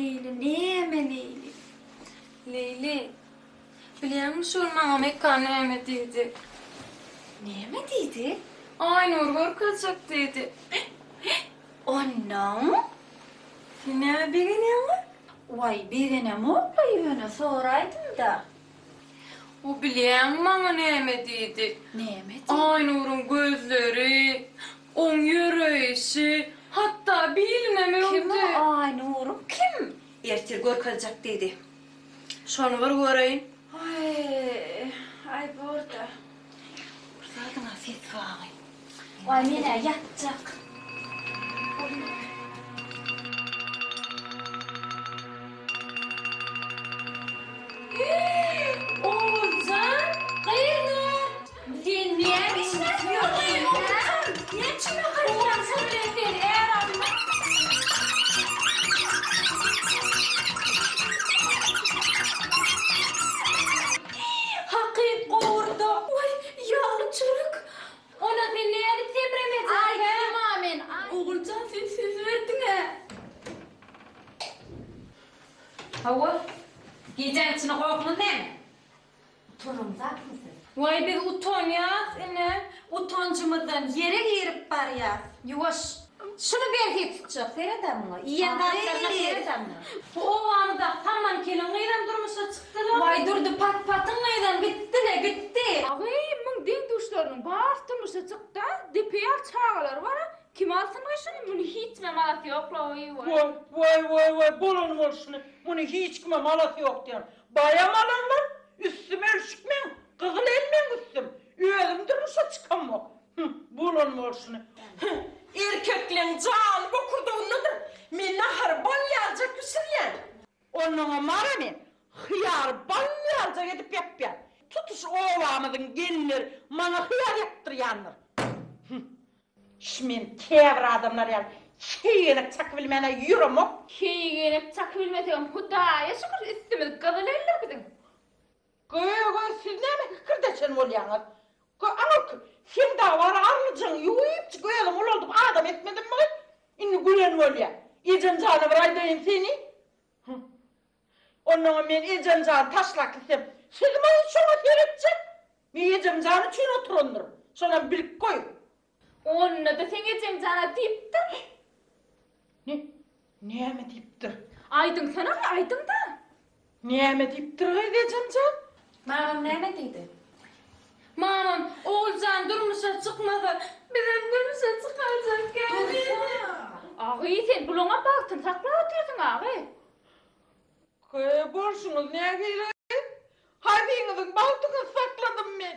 Leýli, näme Leýli? Leýli, bilýäňmi şu gün maňa Mekan näme diýdi? Näme diýdi? Aýnury görkezjek diýdi. Onnoň? Sen näme begenýäňmi? Waý, begenemok-la ýöne soraýdym-da. O bilýäňmi maňa näme diýdi? Näme diýdi? Aýnuryň gözleri, oň ýöreýşi, hatda bilinem öwdi. Kim o Aýnuryň kim? Ertir görkezjek diýdi. Şony bir göreýin. Aý, aý borda. Bir zadyň-a sesi bagy. Waý men-ä ýatjak. Oguljan, gyzlar! Sen näme işläp ýörsüň, hä? Näme üçin Oguljan bilen sen är alma. Hakyt gowurdak. Waý, ýagly çörek. Onda sen nädip semremejek, hä? Aýtdym-a men. Oguljan, sen söz berdiň-ä. Hawa. Gijäň içine gokmuň näme? Utanyňzakmy siz? Waý, biz utanýas, ine. Utanjymyzdan ýere girip barýas. Ýuwaş. Şuny berhiz tutjak, seret-ä muňa. Iýen zatlaryna seret-ä muňa. Bu obamyzdaky Saman keliň gyzam durmuşa çykdy-la. Waý, Durdy pat-patyň gyzam gitdi-le, gitdi. Agy, muň deň-duşlarynyň barysy durmuşa çykdy-a. Depe ýaly çagalary bar-a. Kim alsyn gyşyny? Muny hiç kimem alasy ýok-la, oý, waý. Waý, waý, waý, bolany bolşuny. Muny hiç kimem alasy ýok diýen. Baýam alanlar, üstüm ölşük meň, gyzyl el meň üstüm. Özüm durmuşa çykamok. Hü, bolany bolşuny. Hü, erkekleň jany bokurdagyndadyr. Men nahary bal ýaljak bişirýän. Onnoňam bar-a men hyýary bal ýaljak edip ýapýan. Tutuş obamyzyň gelinleri maňa hyýar ýapdyrýandyr. Hü, Şş men käbir adamlar ýaly heýgenek çakybilmän-ä ýöremok. Heýgenek çakybilmesegem Hudaýa şükür üstümiz gyzyl eldir biziň. Göge siz näme hikirdeşen bolýaňyz? Gö aňyrky seň dagy bar arlyjaň ýuwupjyk özüň ulaldyp adam etmedimmi gyz? Indi gülen bolýa. Ejem jana bir aýdaýyn seni. Hü. Onnoňam men ejem jany taşlap gitsem, siz maňa şoňa seretjek? Men ejem jan üçin oturandyryn. Şonam bilip goý. Onda-da seň ejeň jana diýipdir. Ne, näme diýipdir? Aýdyňsana, aýdyň-da. Näme diýipdir gyz ejem jan? Mamam näme diýdi? Mamam, Oguljan durmuşa çykmasa, bizem durmuşa çykarjak däl diýdi. Agy, sen bulaňam bagtyny saklap otyrsyň, agy. Gyý, bolşuňyz nähili? Haýsyňyzyň bagtyňyzy sakladym men?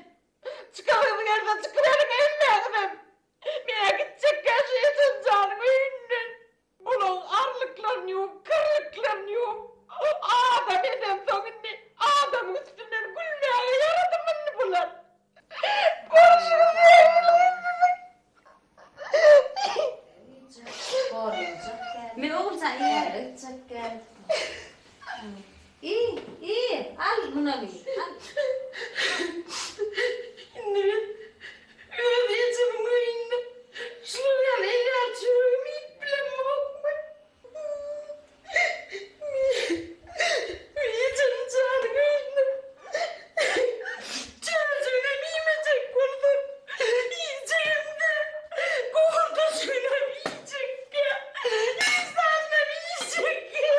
Çykasyňyz gelse çykyberiň hemmäňizem. Men-ä gitjekkä şu ejem janyň öýünden. Bulaň arlyklaryny ýuwup, kirliklerini ýuwup, adam edemsoň indi adamyň üstünden gülmäge ýaradym indi bular. Bolşuňyz nähili siziň? Men Oguljan iýäge gitjek gel. Iý, iý, al munam iý, al. Indi men öz ejemiň öýünde şular ýaly elýal çöregimi iýip bilemokmy? Men ejem janyň öýünde çörejiginem iýmejek bolsam, iýjegim-de, gowurdaşygynam iýjekkä, hiç zadynam iýjekkä.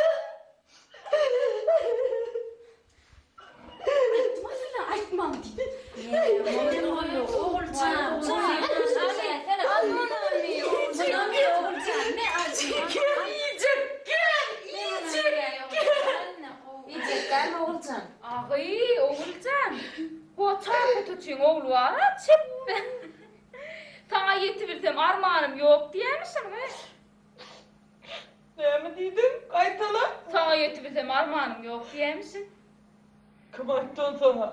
Aýtmasana, aýtmaň diýip. Agy, Oguljan, goç arkutuçyň ogly bar-a, çepbe. Saňa ýetibilsem armanym ýok diýýämişiň, he? Näme diýdiň? Gaýtala. Saňa ýetibilsem armanym ýok diýýämişiň. Kim aýtdy ony saňa?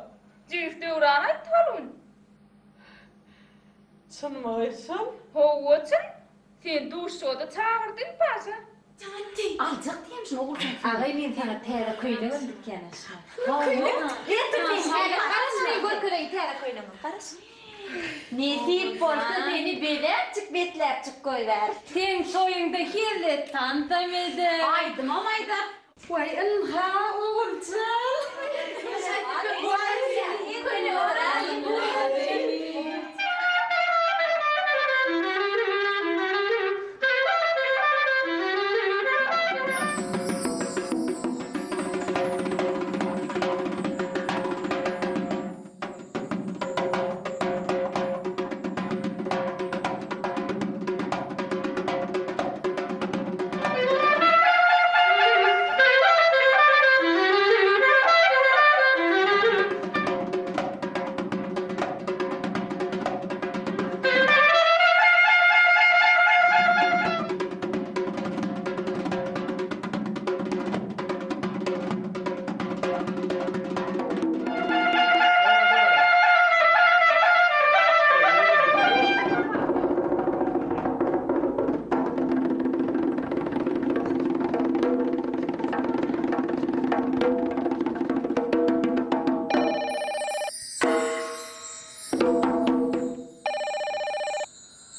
Jigisi Döwran aýtdy hol gün. Çynmy gyz şol? Hawa çyn. Seni duşuşyga-da çagyrdy Paşa. Aljak diýýämişin Oguljan. Agay men saňa täze köýnegem dikýän aşna. Köýnek? Getir men täze garaş men görkezeýin täze köýnegimi garaş. Nesip bolsa seni bezäpjik besläpjik goýbäris. Seň toýuňda hezret tansam eder. Aýdymam aýdar. Waý ynha Oguljan.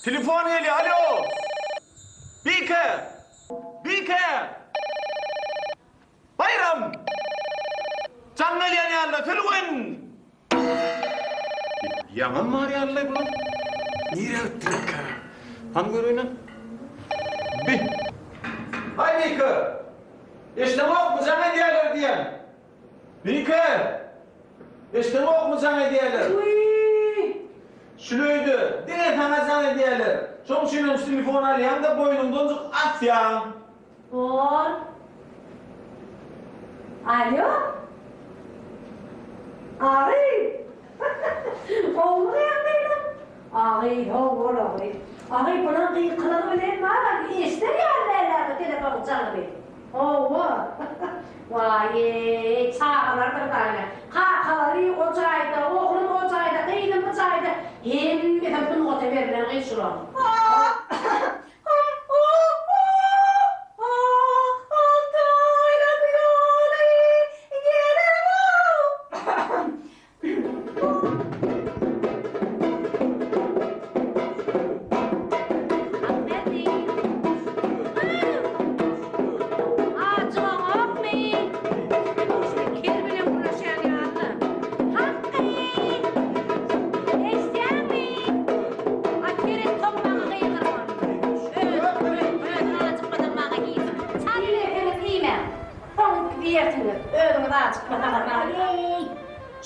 Telefon gelýär, alo! Bike! Bike! Baýram! Jaň gelýän ýaly-la, Sülgün! Ýaňam bar ýaly-laý bular. Nirä gitdilerkä? Hany göreýin-ä. Bi. Haý, Bike! Eşdeňokmy, jaň edýärler diýýän. Bike! Eşdeňokmy, jaň edýärler. Wiý! Şüleýde, diňe saňa jaň edýärler. Şoň üçinem şu telefony alýaň-da, boýnuňdanjyk asýaň. Bor. Alo. Agy. Gowumy ýagdaýlaň? Agy, hawa agy. Agy, bular gykylygy bilen bar-a, eşder ýaly dälär-de telefonyň jaňyny. Hawa. Waý-eý, çagalardyr daýna. Kakalary o jaýda, oglum o jaýda, gyzym bu jaýda. Hemmesem sungata berlen gyz şulaň.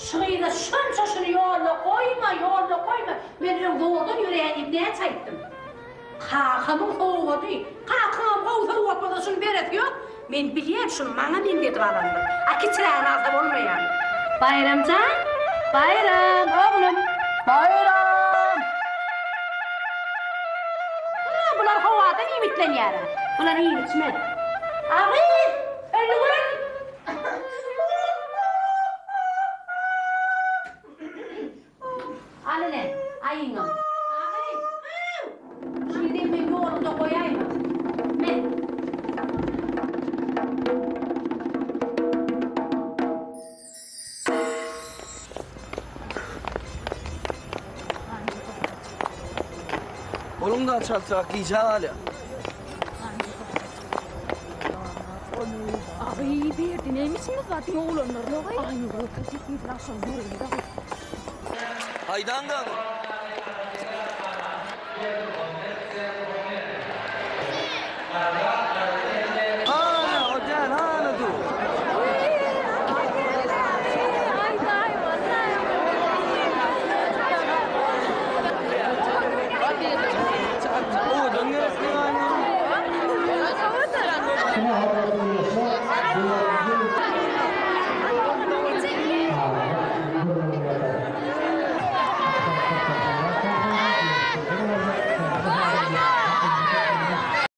Şu gyza şunça şuny ýolda goýma, ýolda goýma. Men öň zordan ýöreýän diýip näçe aýtdym. Kakamyň sowgady. Kakaňam gowy sowgat bolsa şuny beresi ýok. Men bilýän şuny maňa meňzedip alandyr. A kiçirägini alsa bolmaýarmy. Baýram jan, Baýram, oglum. Baýram! Ha, bular howadan iýmitlenýär-ä. Bular iýip-içmez. A gyz, Sülgün! Al ine, aýyňam. Agy, hyw! Şuny demmeň ýolunda goýaýma. Me. Boluň-da çaltrak, gijä galýar. Agy, bu ýerde näme işiňiz bar? Diňe oglanlar ýok-aý. Aý, otur, gitmediler, agşam görelim dagy. Haýdan dagy?